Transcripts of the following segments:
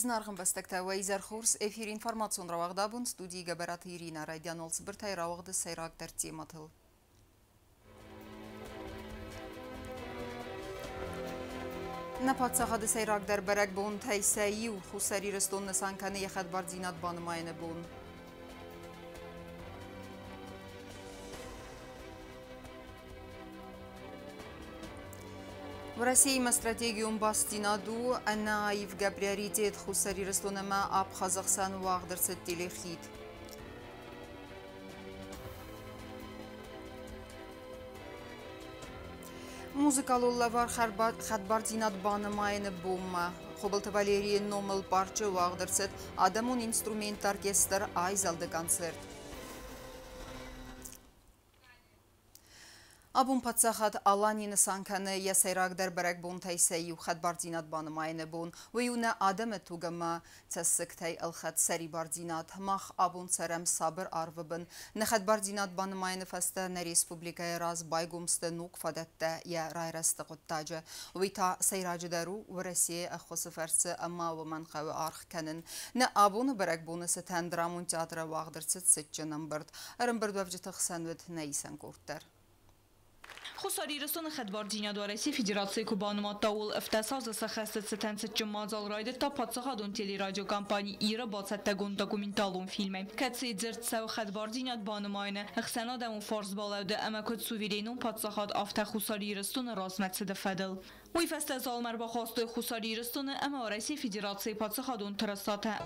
Зынаргъ ӕмбӕстӕгтӕ, уӕ изӕр хорз! Эфир информацион рауагъд абон студийы Гӕбӕраты Иринӕ райдиан цыбыртӕй рауагъды сӕйрагдӕр темӕтыл. Нӕ паддзахады сӕйрагдӕр бӕрӕгбонтӕй сӕ иу Хуссар Ирыстон нысан кӕны йӕ хӕдбардзинад банымайыны бон. Уӕрӕсеимӕ стратегион бастдзинад у ӕнӕаивгӕ приоритет Хуссар Ирыстон ӕмӕ Абхазы хсӕн уагъд ӕрцыд телехид. Музыкалон лӕвар хӕдбардзинад банымайыны бонмӕ Хуыбылты Валерийы номыл парчы уагъд ӕрцыд адӕмон инструментты оркестр «Айзӕлд-ы» концерт. Абон паддзахад Алани нысан кӕны йӕ сӕйрагдӕр бӕрӕгбонтӕй сӕ иу хӕдбардзинад банымайыны бон. Уый у нӕ адӕмы туг ӕмӕ цӕссыгтӕй ӕлхӕд сӕрибардзинад. Мах абон цӕрӕм сабыр арвы бын. Нӕ хӕдбардзинад банымайыны фӕстӕ нӕ республикӕйы раз байгом сты ног фадӕттӕ йӕ райрӕзты хъуыддаджы. Уый та сӕйраджыдӕр у Уӕрӕсейы ӕххуысы фӕрцы ӕмӕ уымӕн хъӕуы аргъ кӕнын. Нӕ абоны бӕрӕгбоны цытӕн драмон театры уагъд ӕрцыд цытджын ӕмбырд. Ӕрӕмбырдуӕвджыты хсӕн уыд нӕ исӕн къорд дӕр. Хуссар Ирыстоны хӕдбардзинад Уӕрӕсейы Федерацийы куы банымадта, ууыл ӕфтӕсазы сӕххӕсты цытӕн цытджын мадзал райдыдта паддзахадон телерадиокомпани «Ир-ы» бацӕттӕгонд документалон фильмӕй, кӕцыйы дзырд цӕуы хӕдбардзинад банымайыны, ӕхсӕнадӕмон фарсбалӕуды ӕмӕ куыд суверенон паддзахад, афтӕ Хуссар Ирыстоны размӕцыды фӕдыл. Уый фӕстӕ залмӕ ӕрбахастой Хуссар Ирыстоны ӕмӕ Уӕрӕсейы Федерацийы паддзахадон тырысатӕ.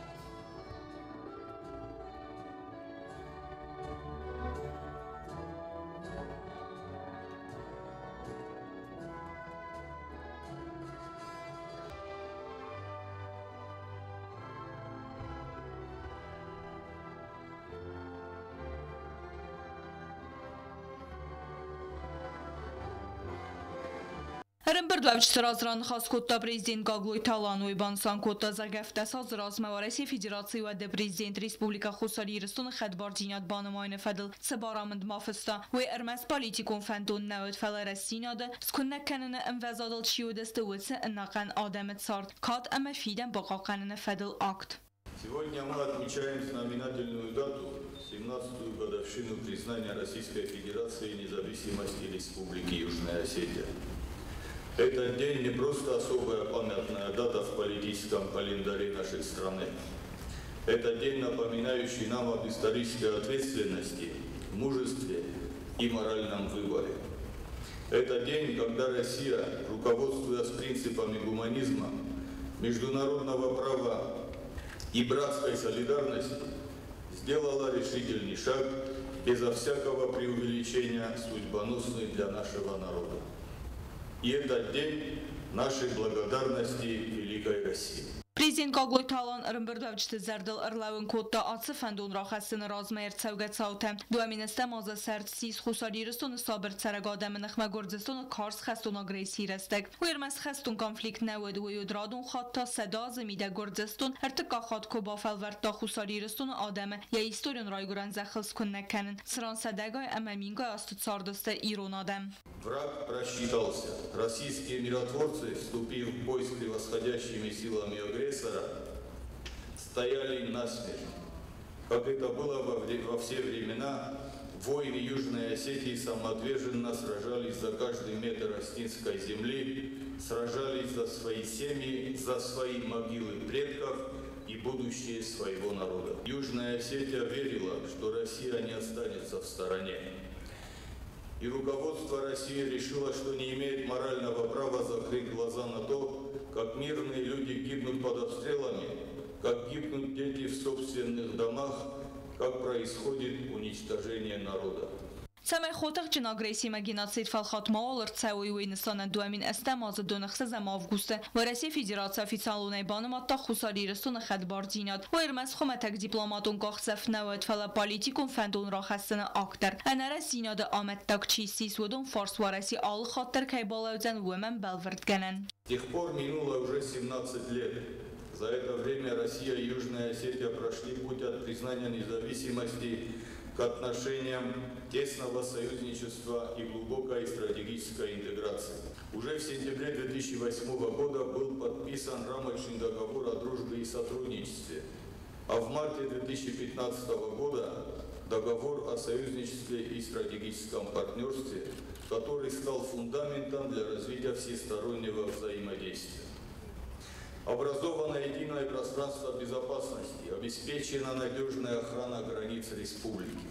Ӕрӕмбырдуӕвджыты раз раныхас кодта президент Гаглойты Алан. Уый банысан кодта, зӕгъгӕ, ӕфтӕсазы размӕ Уӕрӕсейы Федерацийы уӕды президент Республикӕ Хуссар Ирыстоны хӕдбардзинад банымайыны фӕдыл цы барамынд ма фыста, уый ӕрмӕст политикон фӕндон нӕ уыд, фӕлӕ рӕстдзинады скуынӕг кӕныны ӕмвӕзадыл чи уыдысты, уыцы ӕнӕхъӕн адӕмы цард, кад ӕмӕ фидӕн бахъахъхъӕныны фӕдыл акт. Сегодня мы отмечаем знаменательную дату, 17-ю годовщину признания Российской Федерации независимости Республики Южная Осетия. Этот день не просто особая памятная дата в политическом календаре нашей страны. Это день, напоминающий нам об исторической ответственности, мужестве и моральном выборе. Это день, когда Россия, руководствуясь принципами гуманизма, международного права и братской солидарности, сделала решительный шаг, безо всякого преувеличения, судьбоносный для нашего народа. И этот день нашей благодарности великой России. Президент Гаглойты Алан ӕрӕмбырдуӕвджыты зӕрдыл ӕрлӕууын кодта ацы фӕндон рахӕссыны размӕ ӕрцӕугӕ цаутӕ. 2010 азы сӕрд ссис Хуссар Ирыстоны сабыр цӕрӕг адӕмы ныхмӕ Гуырдзыстоны карз хӕстон агрессийы рӕстӕг. Уый ӕрмӕст хӕстон конфликт нӕ уыд, уый уыд радон хатт та 100 азы мидӕг Гуырдзыстон ӕртыккаг хатт куы бафӕлвӕрдта Хуссар Ирыстоны адӕмы йӕ историон райгуырӕн зӕххыл скуынӕг кӕнын, цыран сӕдӕгай ӕмӕ мингай азты цардысты ирон адӕм. Враг просчитался. Российские миротворцы, вступив в бой с превосходящими силами агрессора, стояли насмерть. Как это было во все времена, воины Южной Осетии самоотверженно сражались за каждый метр осетинской земли, сражались за свои семьи, за свои могилы предков и будущее своего народа. Южная Осетия верила, что Россия не останется в стороне. И руководство России решило, что не имеет морального права закрыть глаза на то, как мирные люди гибнут под обстрелами, как гибнут дети в собственных домах, как происходит уничтожение народа. Цӕмӕй хотыхджын агрессимӕ геноцид фӕлхатт мауал ӕрцӕуой, уый нысанӕн 2008 азы 26 августы Уӕрӕсейы Федераци официалонӕй банымадта Хуссар Ирыстоны хӕдбардзинад. Уый ӕрмӕст хуымӕтӕг дипломатон къахдзӕф нӕ уыд, фӕлӕ политикон фӕндон рахӕссыны акт дӕр. Ӕнӕрастдзинады амӕттаг чи ссис, уыдон фарс Уӕрӕсе алы хатт дӕр кӕй балӕудзӕн, уымӕн бӕлвырдгӕнӕн. С тех пор минуло уже 17 лет. За это время Россия и Южная Осетия прошли путь от признания независимости к отношениям тесного союзничества и глубокой стратегической интеграции. Уже в сентябре 2008 года был подписан рамочный договор о дружбе и сотрудничестве, а в марте 2015 года договор о союзничестве и стратегическом партнерстве, который стал фундаментом для развития всестороннего взаимодействия. Образовано единое пространство безопасности, обеспечена надежная охрана границ республики.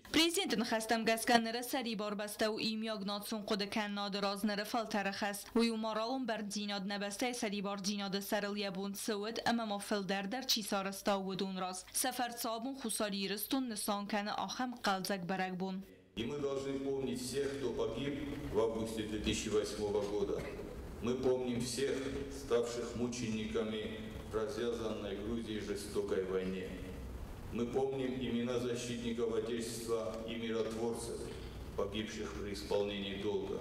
Президенты ныхӕстӕм гӕсгӕ ныры сӕрибар бӕстӕ у иумиаг национ хъуыдыкӕнынады раз ныры фӕлтӕры хӕс. Уый у моралон бӕрндзинад нӕ бӕстӕйы сӕрибардзинады сӕрыл йӕ бон цы уыд ӕмӕ ма фылдӕр дӕр чи сарӕзта, уыдон раз. Сӕ фӕрцы абон Хуссар Ирыстон нысан кӕны ахӕм хъӕлдзӕг бӕрӕгбон. И мы должны помнить всех, кто погиб в августе 2008 года. Мы помним всех, ставших мучениками в развязанной Грузии жестокой войне. Мы помним имена защитников Отечества и миротворцев, погибших при исполнении долга.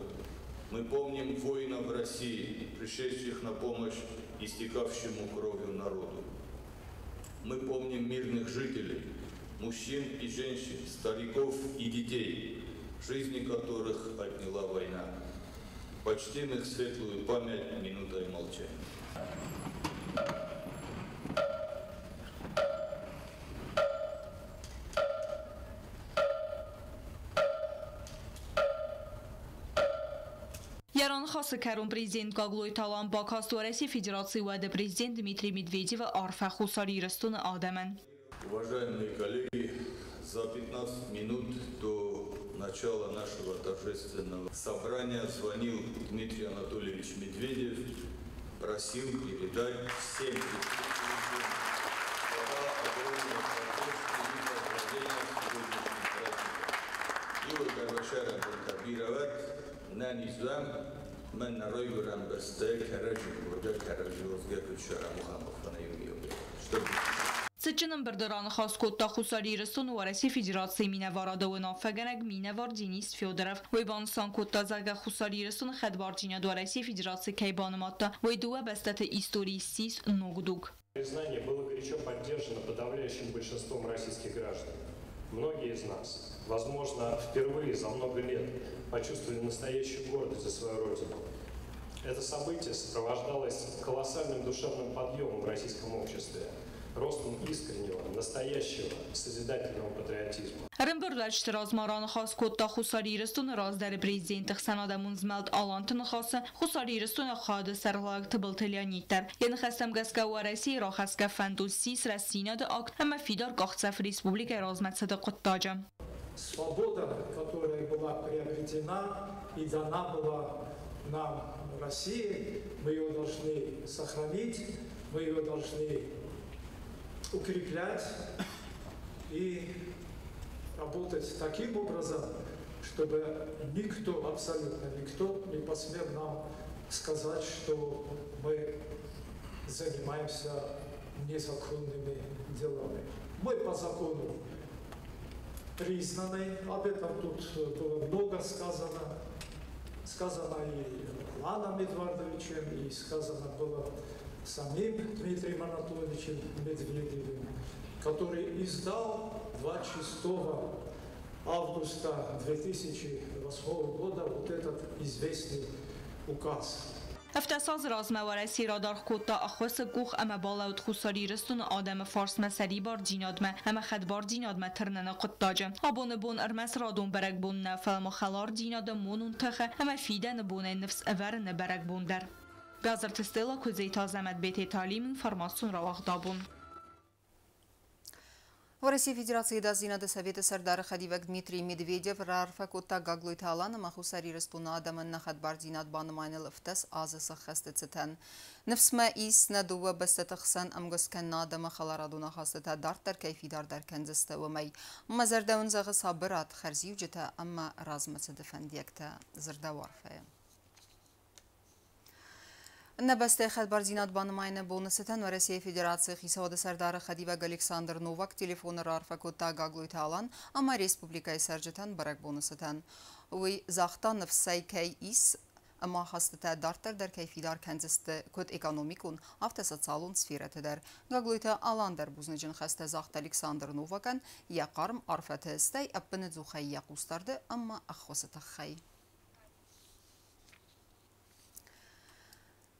Мы помним воинов России, пришедших на помощь истекавшему кровью народу. Мы помним мирных жителей, мужчин и женщин, стариков и детей, жизни которых отняла война. Почтим их светлую память минутой молчания. Йӕ раныхасы кӕрон президент Гаглойты Алан бакаст Уӕрӕсейы Федерацийы уӕды президент Дмитрий Медведевы арфӕ Хуссар Ирыстоны адӕмӕн. Уважаемые коллеги, за 15 минут до начала нашего торжественного собрания звонил Дмитрий Анатольевич Медведев, просил передать всем присутствующим слова огромной поддержки и поздравления с сегодняшним праздником. Иууылдӕр нӕ низуӕм, мӕн нӕ райгуырӕн бӕстӕйы кӕрӕдзи кургӕ, кӕрӕдзи уырзгӕ куыд Чтобы Цытджын ӕмбырды раныхас кодта Хуссар Ирыстоны Уӕрӕсейы Федерацийы минӕварады уынаффӕгӕнӕг минӕвар Денис Федоров. Уый банысан кодта, зӕгъгӕ, Хуссар Ирыстоны хӕдбардзинад Уӕрӕсейы Федераци кӕй банымадта, уый дыууӕ бӕстӕты историйы ссис ног дуг. Признание было горячо поддержано подавляющим большинством российских граждан. Многие из нас, возможно, впервые за много лет почувствовали настоящую гордость за свою родину. Это событие сопровождалось колоссальным душевным подъемом в российском обществе, ростом искреннего, настоящего, созидательного патриотизма. Ӕрӕмбырдуӕвджыты размӕ раныхас кодта Хуссар Ирыстоны раздӕры президент Ӕхсӕнадӕмон змӕлд Аланты Ныхасы Хуссар Ирыстоны хайады сӕргълӕууӕг Тыбылты Леонид дӕр. Йӕ ныхӕстӕм гӕсгӕ Уӕрӕсейы рахӕсгӕ фӕнд у ссис рӕстдзинады акт ӕмӕ фидар къахдзӕф республикӕйы размӕцыды хъуыддаджы. Свобода, которая была приобретена и дана была нам России, мы ее должны сохранить, мы ее должны укреплять и работать таким образом, чтобы никто, абсолютно никто не посмел нам сказать, что мы занимаемся незаконными делами. Мы по закону признаны, об этом тут было много сказано, сказано и Аланом Эдуардовичем, и сказано было самим Дмитрием Анатольевичем Медведевым, который издал 26 августа 2008 года вот этот известный указ. 17 азы размӕ Уӕрӕсе радаргъ кодта ӕххуысы къух ӕмӕ балӕууыд Хуссар Ирыстоны адӕмы фарсмӕ сӕрибардзинадмӕ ӕмӕ хӕдбардзинадмӕ тырныны хъуыддаджы. Абоны бон ӕрмӕст радон бӕрӕгбон нӕ, фӕлӕ ма хӕлардзинады, монон тыхы ӕмӕ фидӕны бонӕй ныфс ӕвӕрыны бӕрӕгбон дӕр. Бязырты Стелла, Куыдзеты Азӕмӕт, Бететы Алим, информацион рауагъд Абон. Уӕрӕсейы Федерацийы Ӕдасдзинады Советы сӕрдары хӕдивӕг Дмитрий Медведев раарфӕ кодта Гаглойты Алан ӕмӕ Хуссар Ирыстоны адӕмӕн нӕ хӕдбардзинад банымайыныл 17 азы сӕххӕсты цытӕн. Ныфс мӕ ис, нӕ дыууӕ бӕстӕты хсӕн ӕмгуысткӕнынад ӕмӕ хӕларадон ахастытӕ дарддӕр кӕй фидардӕр кӕндзысты, уымӕй. Мӕ зӕрдӕ уын зӕгъы сабырад, хӕрзиуджытӕ ӕмӕ размӕцыды фӕндиӕгтӕ, дзырдӕуы арфӕйы. Нӕ бӕстӕйы хӕдбардзинад банымайыны боны цытӕн Уӕрӕсейы Федерацийы хицауады сӕрдары хӕдивӕг Александр Новак телефоны раарфӕ кодта Гаглойты Алан ӕмӕ республикӕйы цӕрджытӕн бӕрӕгбоны цытӕн. Уый загъта, ныфс ӕй кӕй ис, Ӕмӕ ахастытӕ дарддӕр дӕр кӕй фидар кӕндзысты куыд экономикон, афтӕ социалон сферӕты дӕр. Гаглойты Алан дӕр бузныджы ныхӕстӕ загъта Александр Новакӕн йӕ хъарм арфӕты, стӕй ӕппынӕдзухӕй йӕ хъусдарды ӕмӕ ӕххуысы тыххӕй.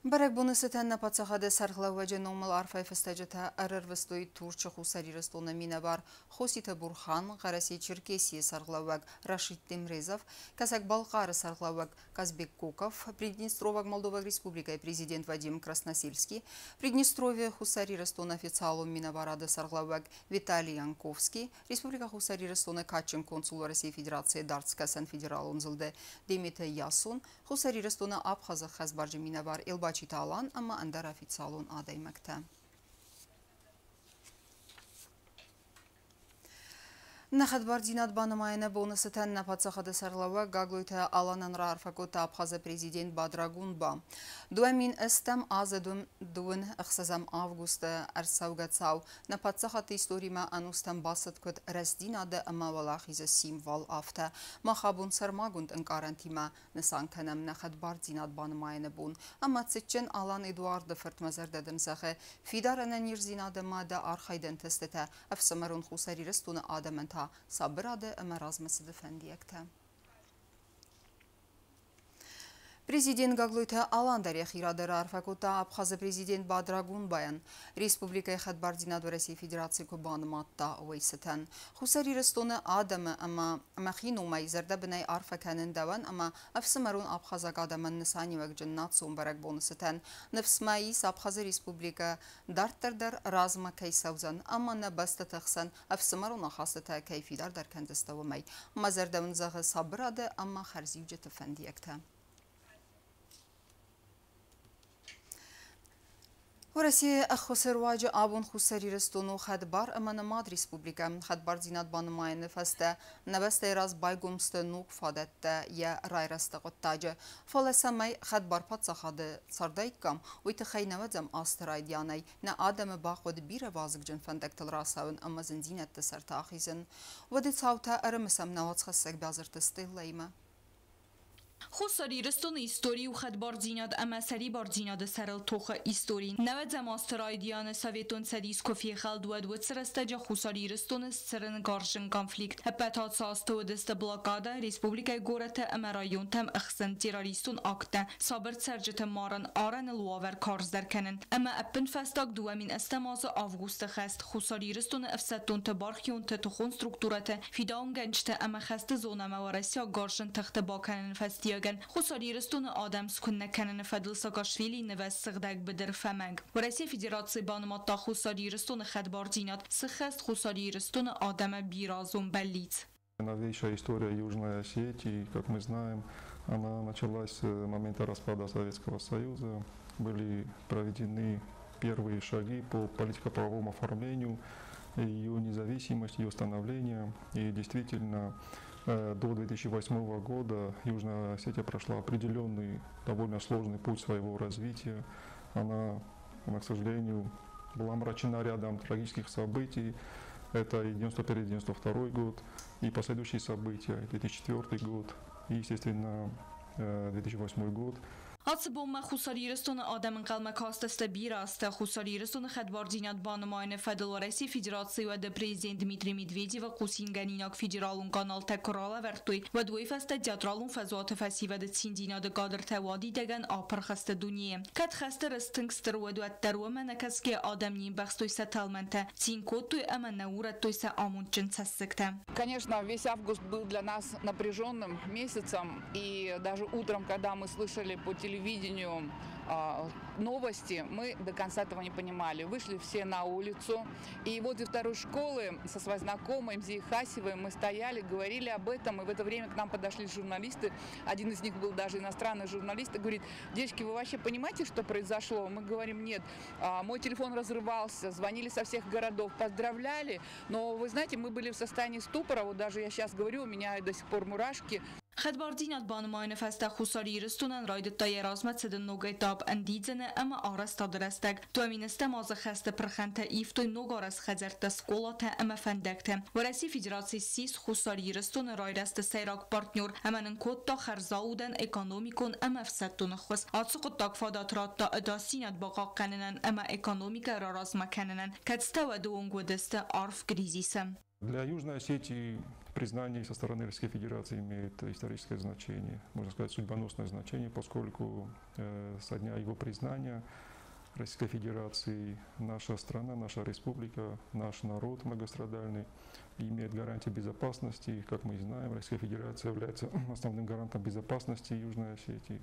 Бӕрӕгбоны цытӕн нӕ паддзахады сӕргълӕууӕджы номыл арфӕйы фыстӕджытӕ ӕрӕрвыстой Турчы Хуссар Ирыстоны минӕвар Хоситы Бурхан, Хъӕрӕсе-Черкесийы сӕргълӕууӕг Рашид Темрезов, Кӕсӕг-Балхъары сӕргълӕууӕг Казбек Коков, Приднестроваг Молдоваг Республикӕйы президент Вадим Красносельский, Приднестровье Хуссар Ирыстоны официалон минӕварады сӕргълӕууӕг Виталий Янковский, Республикӕ Хуссар Ирыстоны кадджын консул Уӕрӕсейы Федерацийы Дардскӕсӕн федералон зылды Деметы Ясон, Хуссар Ирыстоны Абхазы хӕсбарджын минӕвар Елбачиты Алан ӕмӕ ӕндӕр официалон адӕймӕгтӕ. Нӕ хӕдбардзинад банымайыны боны цытӕн нӕ паддзахады сӕргълӕууӕг Гаглойты Аланӕн раарфӕ кодта Абхазы президент Бадра Гунба. 2008 азы 26 августы ӕрцӕугӕ цау нӕ паддзахады историмӕ ӕнустӕм бацыд куыд рӕстдзинады ӕмӕ уӕлахизы символ, афтӕ. Мах абон сӕрмагонд ӕнкъарӕнтимӕ нысан кӕнӕм нӕ хӕдбардзинад банымайыны бон. Ӕмӕ цытджын Алан Эдуарды фыртмӕ зӕрдӕ дын зӕгъы фидар ӕнӕниздзинад ӕмӕ дӕ архайдӕн тестытӕ, ӕфсымӕрон Хуссар Ирыстоны адӕмӕн та сабырады ӕмӕ размӕцыды фӕндиӕгтӕ. Президент Гаглойты Алан дӕр йӕхи рады раарфӕ кодта Абхазы президент Бадра Гунбайӕн, республикӕйы хӕдбардзинад Уӕрӕсейы Федерацийы куы банымадта, уый цытӕн. Хуссар Ирыстоны адӕмы ӕмӕ мӕхи номӕй зӕрдӕбынӕй арфӕ кӕнын дӕуӕн ӕмӕ ӕфсымӕрон абхазаг адӕмӕн нысаниуӕгджын национ бӕрӕгбоны цытӕн. Ныфс мӕ ис, Абхазы республикӕ дарддӕр дӕр размӕ кӕй цӕудзӕн ӕмӕ нӕ бӕстӕты хсӕн ӕфсымӕрон ахастытӕ кӕй фидардӕр кӕндзысты, уымӕй. Мӕ зӕрдӕ уын зӕгъы сабырады ӕмӕ хӕрзиуджыты фӕндиӕгтӕ. Уӕрӕсейы ӕххуысы руаджы абон Хуссар Ирыстон у хӕдбар ӕмӕ нымад республикӕ. Хӕдбардзинад банымайыны фӕстӕ нӕ бӕстӕйы раз байгом сты ног фадӕттӕ йӕ райрӕзты хъуыддаджы. Фӕлӕ цӕмӕй хӕдбар паддзахады цардаиккам, уый тыххӕй нӕуӕдзӕм азты райдианӕй нӕ адӕмы бахъуыд бирӕ вазыгджын фӕндӕгтыл рацӕуын ӕмӕ зындзинӕдты сӕрты ахизын. Уӕды цаутӕ ӕрымысӕм нӕ уацхӕссӕг Бязырты Стеллӕимӕ. Хуссар Ирыстоны истори у хӕдбардзинад ӕмӕ сӕрибардзинады сӕрыл тохы истори. Нӕуӕдзӕм азты райдианы Советон Цӕдис куы фехӕлд, уӕд уыцы рӕстӕджы Хуссар Ирыстоны сцырын гарзджын конфликт. Ӕппӕт ацы азты уыдысты блокадӕ, республикӕйы горӕттӕ ӕмӕ районтӕм ӕхсӕн террористон акттӕ, сабыр цӕрджыты марын, арӕныл уавӕр карздӕр кӕнын. Ӕмӕ ӕппынфӕстаг 2008 азы августы хӕст Хуссар Ирыстоны ӕфсӕддонты, бархионты, тыхон структурӕты, фидауынгӕнджыты ӕмӕ хӕсты зонӕмӕ уӕрӕсейаг гарзджын тыхты бакӕныны фӕстиуӕгӕн Хуссар Ирыстоны адӕм скуыннӕ кӕныны фӕдыл Саакашвилийы нывӕз сыгъдӕг быдыр фӕмӕнг. Уӕрӕсейы Федераци банымадта Хуссар Ирыстоны хӕдбардзинад, сыххӕст Хуссар Ирыстоны адӕмы бирӕазон бӕллиц. Новейшая история Южной Осетии, как мы знаем, она началась с момента распада Советского Союза. Были проведены первые шаги по политико-правовому оформлению ее независимости, ее становления. И действительно, до 2008 года Южная Осетия прошла определенный, довольно сложный путь своего развития. Она, к сожалению, была омрачена рядом трагических событий. Это и 91-92 год, и последующие события, 2004 год, и, естественно, 2008 год. Ацы бонмӕ Хуссар Ирыстоны адӕм ӕнхъӕлмӕ кастысты бирӕ азтӕ. Хуссар Ирыстоны хӕдбардзинад банымайыны фӕдыл Уӕрӕсейы Федерацийы уӕды президент Дмитрий Медведевы хъусингӕнинаг федералон каналтӕ куы ралӕвӕрдтой, уӕд уый фӕстӕ театралон фӕзуаты фӕсивӕды циндзинады кадртӕ уадидӕгӕн апырх сты дунейы. Кӕд хӕсты рыст тынг стыр уыд, уӕддӕр уымӕ нӕ кӕсгӕ адӕм не мбӕхстой сӕ тӕлмӕнтӕ, цин кодтой ӕмӕ нӕ урӕдтой сӕ амондджын цӕссыгтӕ. Конечно, весь август был для нас напряженным месяцем, и даже утром, когда мы слышали по телевидению новости, мы до конца этого не понимали. Вышли все на улицу, и возле второй школы со своей знакомой Мзией Хасевой мы стояли, говорили об этом, и в это время к нам подошли журналисты, один из них был даже иностранный журналист, и говорит: девочки, вы вообще понимаете, что произошло? Мы говорим: нет. Мой телефон разрывался, звонили со всех городов, поздравляли, но, вы знаете, мы были в состоянии ступора, вот даже я сейчас говорю, у меня до сих пор мурашки. Хӕдбардзинад банымайыны фӕстӕ Хуссар Ирыстонӕн райдыдта йӕ размӕцыды ног этап, ӕндидзыны ӕмӕ арӕзтады рӕстӕг. 2010 азы хӕсты пырхӕнтӕ ивтой ногарӕзт хӕдзӕрттӕ, скъолатӕ ӕмӕ фӕндӕгтӕ. Уӕрӕсейы Федераци ссис Хуссар Ирыстоны райрӕзты сӕйраг партнер ӕмӕ нын кодта хӕрзаудӕн, экономикон ӕмӕ ӕфсӕддон ӕххуыс. Ацы хъуыддаг фадат радта ӕдасдзинад бахъахъхъӕнынӕн ӕмӕ экономикӕ раразмӕ кӕнынӕн, кӕцытӕ уӕды онг уыдысты арф кризисы. Для Южной Осетии признание со стороны Российской Федерации имеет историческое значение, можно сказать, судьбоносное значение, поскольку со дня его признания Российской Федерации наша страна, наша республика, наш народ многострадальный имеет гарантии безопасности. Как мы знаем, Российская Федерация является основным гарантом безопасности Южной Осетии.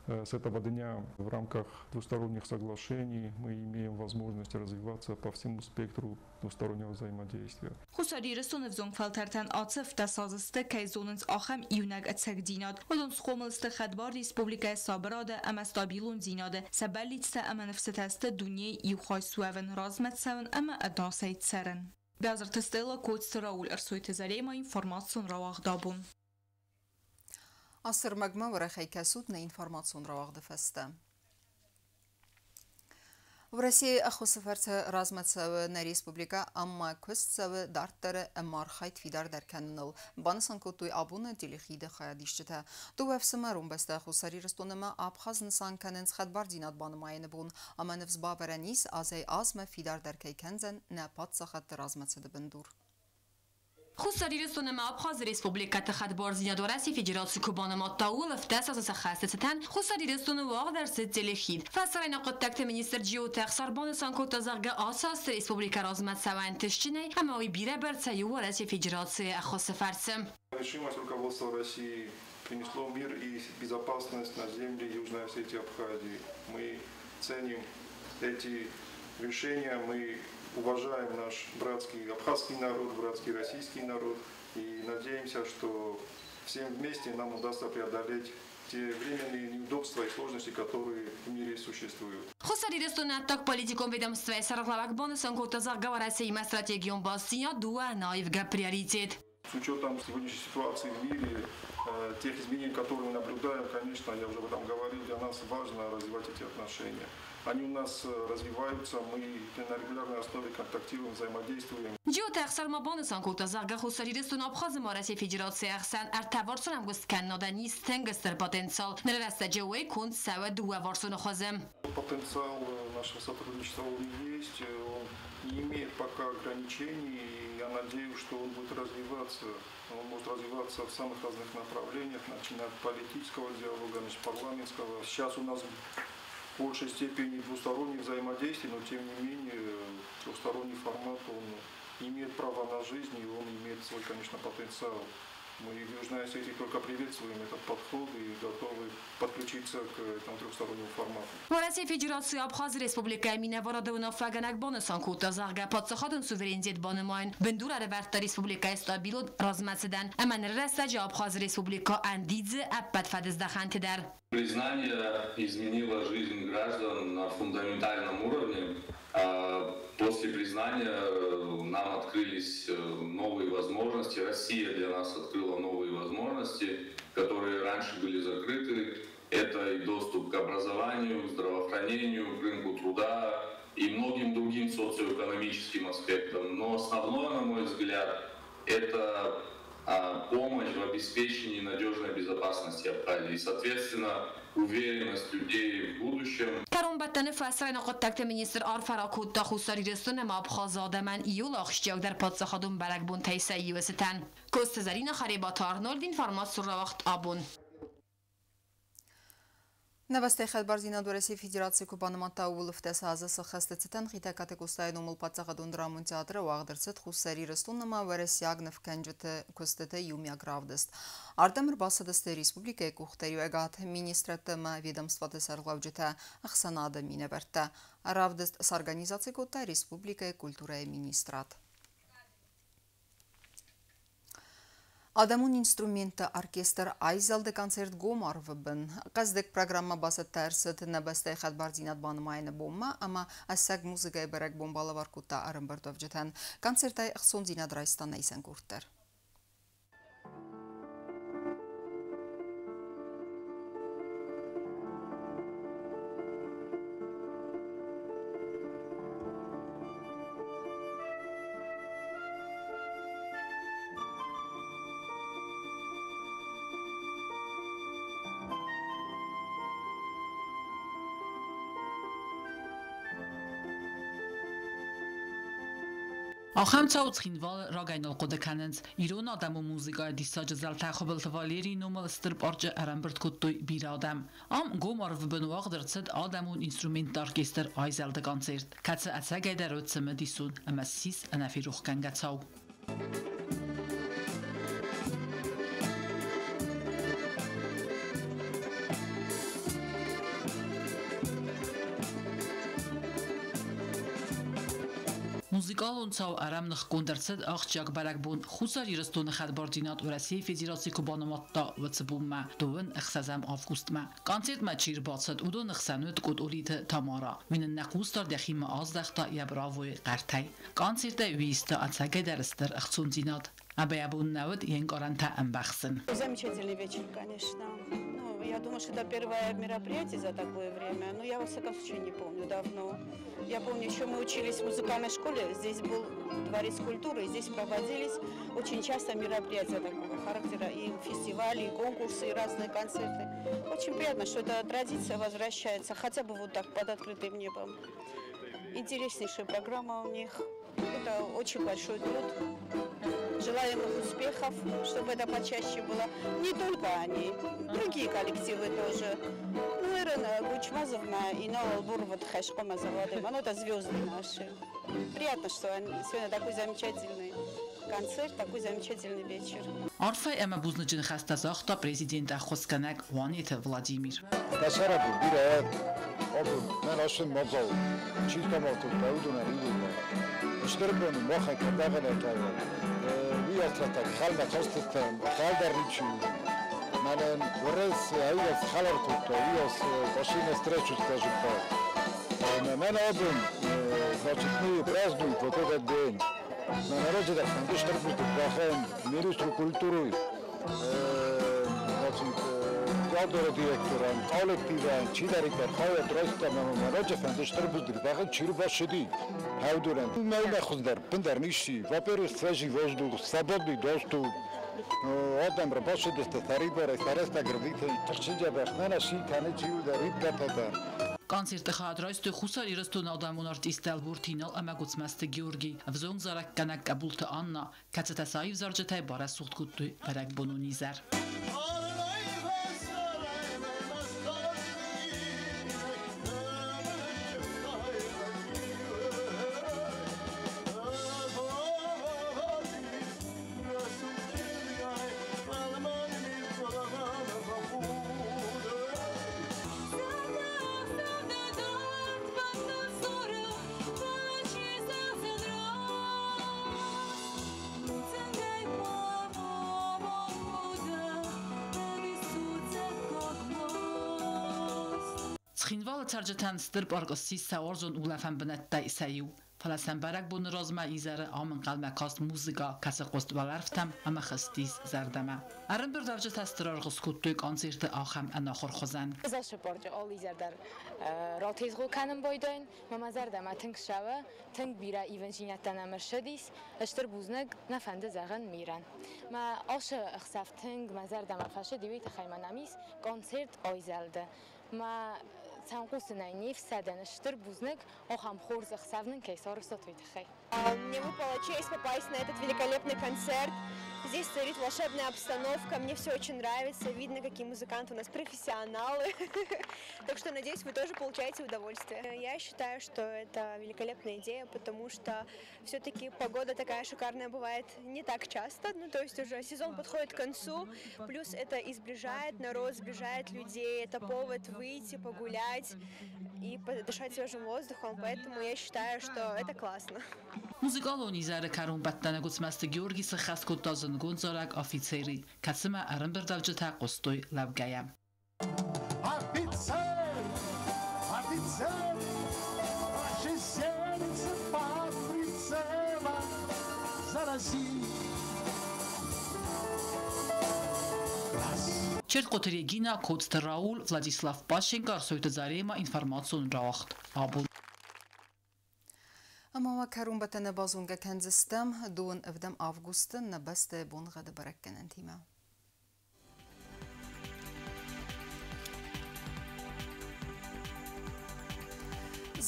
С этого дня в рамках двусторонних соглашений мы имеем возможность развиваться по всему спектру двустороннего взаимодействия. Хуссар Ирыстоны ӕвзонг фӕлтӕртӕн ацы 17 азы сты, кӕй зонынц, ахӕм иунӕг ӕцӕгдзинад. Уыдон схъомыл сты хӕдбар республикӕйы сабырады ӕмӕ стабилондзинады, сӕ бӕллицтӕ ӕмӕ ныфсытӕ сты дунейы иу хай суӕвын, размӕ цӕуын ӕмӕ ӕдасӕй цӕрын. Бязырты Стелла, Коцты Рауль, Ӕрсойты Зарема, информацион рауагъд «Абон». Ацы ӕрмӕгмӕ уӕрӕхӕй кӕсут нӕ информацион рауагъды фӕстӕ. Уӕрӕсейы ӕххуысы фӕрцы размӕ цӕуы нӕ республикӕ ӕмӕ куыст цӕуы дарддӕры ӕмархайд фидардӕр кӕныныл, банысан кодтой абоны телехиды хайадисджытӕ. Дыууӕ ӕфсымӕрон бӕстӕ Хуссар Ирыстон ӕмӕ Абхаз нысан кӕнынц хӕдбардзинад банымайыны бон, ӕмӕ ныфс бавӕрӕн ис, азӕй азмӕ фидардӕр кӕй кӕндзӕн нӕ паддзахадты размӕцыды бындур. Хуссар Ирыстон ӕмӕ Абхазы республикӕты хӕдбардзинад Уӕрӕсейы Федераци куы банымадта, ууыл 17 азы сӕххӕсты цытӕн Хуссар Ирыстоны уагъд ӕрцыд телехид. Фӕсарӕйнаг хъуыддӕгты министр Джиоты Ӕхсар банысан кодта, зӕгъгӕ, ацы азты республикӕ размӕ цӕуы ӕнтыстджынӕй ӕмӕ уый бирӕбӕрцӕй у Уӕрӕсейы Федерацийы ӕххуысы фӕрцы. Решимость руководства России принесло мир и безопасность на земли Южной Осетии и Абхазии. Мы ценим эти решения, мы уважаем наш братский абхазский народ, братский российский народ и надеемся, что всем вместе нам удастся преодолеть те временные неудобства и сложности, которые в мире существуют. Хуссар Ирыстоны ӕддагполитикон ведомствӕйы сӕргълӕууӕг банысан кодта, зӕгъгӕ, Уӕрӕсеимӕ стратегион бастдзинад у ӕнӕаивгӕ приоритет. С учетом сегодняшней ситуации в мире, тех изменений, которые мы наблюдаем, конечно, я уже об этом говорил, для нас важно развивать эти отношения. Они у нас развиваются, мы на регулярной основе контактируем, взаимодействуем. Джиоты Ӕхсар ма банысан кодта, зӕгъгӕ, Хуссар Ирыстон Абхаз ӕмӕ Уӕрӕсейы Федерацийы ӕхсӕн ӕртӕварсон ӕмгуысткӕнынадӕн ис тынг стыр потенциал. Ныры рӕстӕджы уый конд цӕуы дыууӕварсоны хуызы. Потенциал нашего сотрудничества он есть, он не имеет пока ограничений, и я надеюсь, что он будет развиваться. Он может развиваться в самых разных направлениях, начиная от политического диалога, межпарламентского. Сейчас у нас в большей степени двустороннее взаимодействие, но тем не менее трехсторонний формат, он имеет право на жизнь и он имеет свой, конечно, потенциал. Мы в Южной Осетии только приветствуем этот подход и готовы подключиться к этому трехстороннему формату. Уӕрӕсейы Федерацийы Абхазы Республикӕйы минӕварады уынаффӕгӕнӕг банысан кодта, зӕгъгӕ, паддзахадон суверенитет банымайын бындур ӕрӕвӕрдта республикӕйы стабилон размӕцыдӕн ӕмӕ ныры рӕстӕджы Абхазы Республикӕ ӕндидзы ӕппӕт фӕдыздӕхӕнты дӕр. Признание изменило жизнь граждан на фундаментальном уровне. После признания нам открылись новые возможности. Россия для нас открыла новые возможности, которые раньше были закрыты. Это и доступ к образованию, к здравоохранению, к рынку труда и многим другим социоэкономическим аспектам. Но основное, на мой взгляд, это помощь в обеспечении надежной безопасности Абхазии и, соответственно, уверенность людей в будущем. Кӕронбӕттӕны фӕсарӕйнаг хъуыддӕгты министр арфӕ ракодта Хуссар Ирыстон ӕмӕ Абхазы адӕмӕн иууыл ахсджиагдӕр паддзахадон бӕрӕгбонтӕй сӕ иуы цытӕн. Коцты Зӕринӕ, Харебаты Арнольд, информацион рауагъд «Абон». Нӕ бӕстӕйы хӕдбардзинад Уӕрӕсейы Федераци куы банымадта, ууыл 17 азы сӕххӕсты цытӕн Хетӕгкаты Къостайы номыл паддзахадон драмон театры уагъд ӕрцыд Хуссар Ирыстон ӕмӕ уӕрӕсейаг нывгӕнджыты куыстыты иумиаг равдыст. Ардӕм ӕрбацыдысты республикӕйы къухдариуӕгад, министрадты ӕмӕ ведомствоты сӕргълӕуджытӕ, ӕхсӕнады минӕвӕрттӕ. Равдыст сорганизаци кодта республикӕйы культурӕйы министрад. Адӕмон инструментты оркестр «Айзӕлд»-ы концерт гом арвы бын. Хъӕздыг программӕ бацӕттӕ ӕрцыд нӕ бӕстӕйы хӕдбардзинад банымайыны бонмӕ ӕмӕ ӕцӕг музыкӕйы бӕрӕгбон балӕвар кодта ӕрӕмбырдуӕвджытӕн. Концертӕй ӕхцондзинад райста нӕ исӕн къорд дӕр. Ахӕм цау Цхинвалы рагӕй нал хъуыды кӕнынц. Ирон адӕмон музыкӕйы диссаджы зӕлтӕ Хуыбылты Валерийы номыл стыр парчы ӕрӕмбырд кодтой бирӕ адӕм. Ам гом арвы бын уагъд ӕрцыд адӕмон инструментты оркестр «Айзӕлд-ы концерт», кӕцы ӕцӕгӕйдӕр уыд цымыдисон ӕмӕ ссис ӕнӕферохгӕнгӕ цау. Музыкалон цау ӕрӕмныхгонд ӕрцыд ахсджиаг бӕрӕгбон Хуссар Ирыстоны хӕдбардзинад Уӕрӕсейы Федераци куы банымадта, уыцы бонмӕ, 26 августмӕ. Концертмӕ чи рбацыд, уыдоны хсӕн уыд Къотъолиты Тамара. Уый нын нӕ хъусдард йӕхимӕ аздӕхта йӕ бравойы хъӕртӕй. Концертӕй уый иста ӕцӕгӕйдӕр стыр ӕхцондзинад. Ӕмӕ йӕ бон нӕ уыд йе нкъарӕнтӕ ӕмбӕхсын. Замечательный вечер, конечно. Ну, я думаю, что это первое мероприятие за такое время. Но я, во всяком случае, не помню давно. Я помню, еще мы учились в музыкальной школе. Здесь был дворец культуры, и здесь проводились очень часто мероприятия такого характера. И фестивали, и конкурсы, и разные концерты. Очень приятно, что эта традиция возвращается хотя бы вот так под открытым небом. Интереснейшая программа у них. Это очень большой труд. Желаем их успехов, чтобы это почаще было. Не только они, другие коллективы тоже. Ну, Ирина Гучмазовна и Нова Бурова ну, это звезды наши. Приятно, что они сегодня такой замечательный концерт, такой замечательный вечер. Арфӕ ӕмӕ бузныджы ныхӕстӕ загъта президент ӕххуысгӕнӕг Уанеты Владимир. Дӕсӕрӕбы бирӕ абон мӕн ацы мадзал чи камалтыл уыдонӕн иууылдӕр. Стыр боны махӕн кӕдӕгӕнӕтӕ уый атлатаг хӕлмӕ кастытӕн хӕлдӕр ничи Мӕнӕн Уӕрӕсе ӕгас хӕлар кодта, уыйас машина встречу, скажем так. Мӕн абон, значит, мы празднуем вот этот день. На народе так фӕнды стыр бузныг бахӕн министру культуры, значит, театры директорӕн, коллективӕн, чидӕриддӕр хайад райста, мӕ раджы фӕнды стыр бузныг бахӕн чи рбацыди, уыдонӕн. Мӕнмӕ хуыздӕр бындӕр ницы. Во-первых, свежий воздух, свободный доступ. Адӕм рбацыдысты сӕрибарӕй, сӕ рӕстӕг ӕрвитын, тыхджын дзӕбӕх нӕ си кӕны чи у дӕр иппӕтӕ дӕр. Концерты хайад райстой Хуссар Ирыстоны адӕмон артисттӕ Ӕлборты Инал ӕмӕ Гуыцмӕзты Георгий, ӕвзонг зарӕггӕнӕг Къӕбулты Анна, кӕцытӕ сӕ аив зарджытӕй барӕсугъд кодтой бӕрӕгбонон изӕр. Цхинвалы цӕрджытӕн стыр парк ссис сӕ уарзон улӕфӕн бынӕттӕй сӕ иу. Фӕлӕ сӕм бӕрӕгбоны размӕ изӕры ам ӕнхъӕлмӕ каст музыкӕ, кӕцы хъуыст уӕлӕрвтӕм ӕмӕ хызтис зӕрдӕмӕ. Ӕрӕмбырдуӕвджытӕ стыр аргъ скодтой концерты ахӕм ӕнахуыр хуызӕн. Ацы парчы алы изӕр дӕр ратезгъо кӕнын байдайын. Мӕ зӕрдӕмӕ тынг ссӕуы, тынг бирӕ ивындзинӕдтӕ нӕм ӕрцыдис. Стыр бузныг нӕ фӕнды зӕгъын мирӕн. Мӕ ацы ӕхсӕв тынг мӕ зӕрдӕмӕ фӕцыди, уый тыххӕй мӕ нӕм ис концерт «Айзӕлд». Мӕ сӕм хъусынӕй не фсӕдӕн стыр бузныг, ахӕм хорз ӕхсӕв нын кӕй сарӕзтат, уый тыххӕй. Мне выпала честь попасть на этот великолепный концерт. Здесь царит волшебная обстановка, мне все очень нравится, видно, какие музыканты у нас профессионалы. Так что, надеюсь, вы тоже получаете удовольствие. Я считаю, что это великолепная идея, потому что все-таки погода такая шикарная бывает не так часто, ну то есть уже сезон подходит к концу, плюс это и сближает народ, сближает людей, это повод выйти, погулять и подышать свежим воздухом, поэтому я считаю, что это классно. Музыкалон изӕры кӕронбӕттӕны Гуыцмӕзты Георги сыххӕст кодта зындгонд зарӕг «Офицеры», кӕцымӕ ӕрӕмбырдуӕвджытӕ хъуыстой лӕугӕйӕ. Офицер, офицер, ваше сердце под прицелом за Россию. Черткъоты Регина, Коцты Рауль, Владислав Пащенко, Ӕрсойты Зарема, информацион рауагъд «Абон». Ӕмӕ уӕ кӕронбӕттӕны базонгӕ кӕндзыстӕм 27 августы нӕ бӕстӕйы боныгъӕды бӕрӕггӕнӕнтимӕ.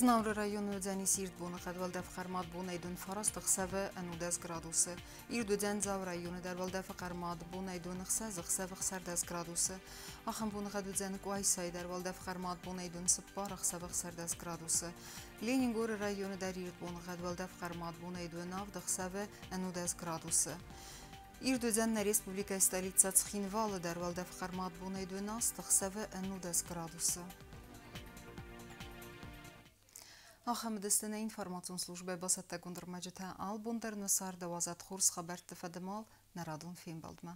Знауыры районы уыдзӕнис ирд боныхъӕд, уӕлдӕфы хъӕрмад бонӕй 9 ӕхсӕвы 11 градусы. Ирд уыдзӕн Дзауы районы дӕр, уӕлдӕфы хъӕрмад бонӕй 6 ӕхсӕвы 16 градусы. Ахӕм боныхъӕд уыдзӕн Къуайсайы дӕр, уӕлдӕфы хъӕрмад бонӕй 4 ӕхсӕвы 16 градусы. Ленингоры районы дӕр ирд боныхъӕд, уӕлдӕфы хъӕрмад бонӕй 7 ӕхсӕвы 11 градусы. Ирд уыдзӕн нӕ республикӕйы столицӕ Цхинвалы дӕр, уӕлдӕфы хъӕрмад бонӕй 8 ӕхсӕвы 11 градусы. Ахӕм уыдысты нӕ информацион службӕйы бацӕттӕгонд ӕрмӕджытӕ. Албон дӕр нӕ царды уадзӕд хорз хабӕртты фӕдымал нӕ радон фембӕлдмӕ.